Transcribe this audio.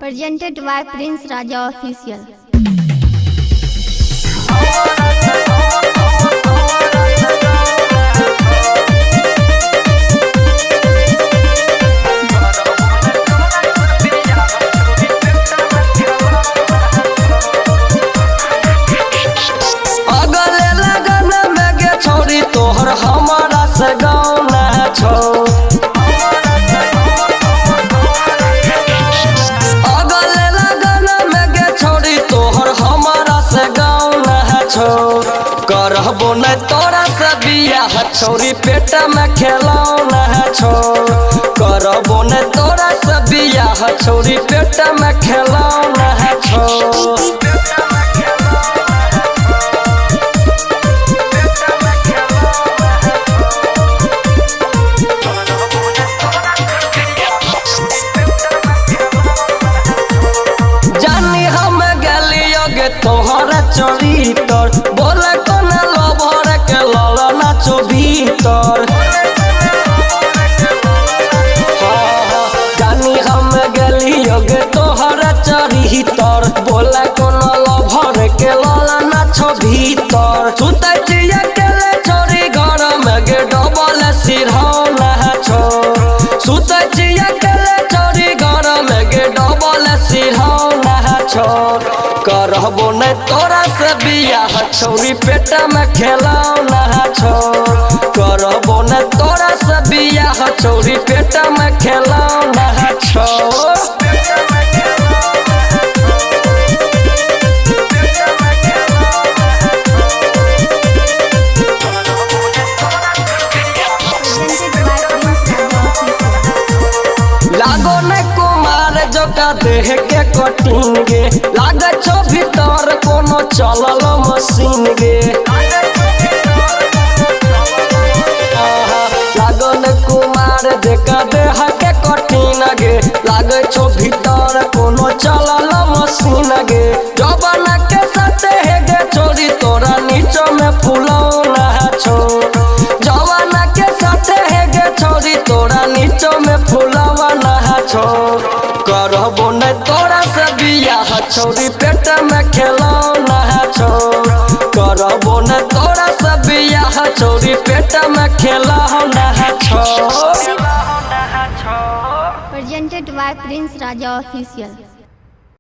Presented by Prince Raja Official. अगले लगन में गे छौरी तोहर हमारा से गाना छौ। अगले लगन में गे छौरी तोहर हमारा से गाना छौ। करहबो नै तोरा से बियाह छौरी पेट में खेलौना छौ। करबो नै तोरा से बियाह छौरी पेट में खेलौना छौ। जानी हम गेलियो गे तोहर चरितर, बोले कोना लभर के लल नाचो भीतर। हाँ, जानी हम गेलियो गे तोहर चरितर, बोले कोना लभर के लल नाचो भीतर। सुतै छी अकेले छोरी घर में गे डबल सिरहौना छौ। सुतै छी अकेले छोरी घर में गे डबल सिरहौना छौ। करहबो नै तोरा से बियाह छौरी पेट में खेलौना छौ। करबो नै तोरा से बियाह छौरी पेट में खेलौना छौ। Presented by Prince Raja Official. लागो ने कुमार जोका देह के कटिन गे, लागे छौ भीतर कोनो चलल मशीन गे। आहा, लागो ने कुमार जेका देह के कटिन गे, लागे छौ भीतर कोनो चलल मशीन गे। जवाना के साथे हे गे छोरी तोरा नीचो में फुलौना छौ। जवाना के साथे हे गे छोरी तोरा नीचो में फुलौना छौ। करबो नै तोरा से बियाह छौरी पेट में खेलौना छौ। करबो नै तोरा से बियाह छौरी पेट में खेलौना छौ। Presented by Prince Raja Official.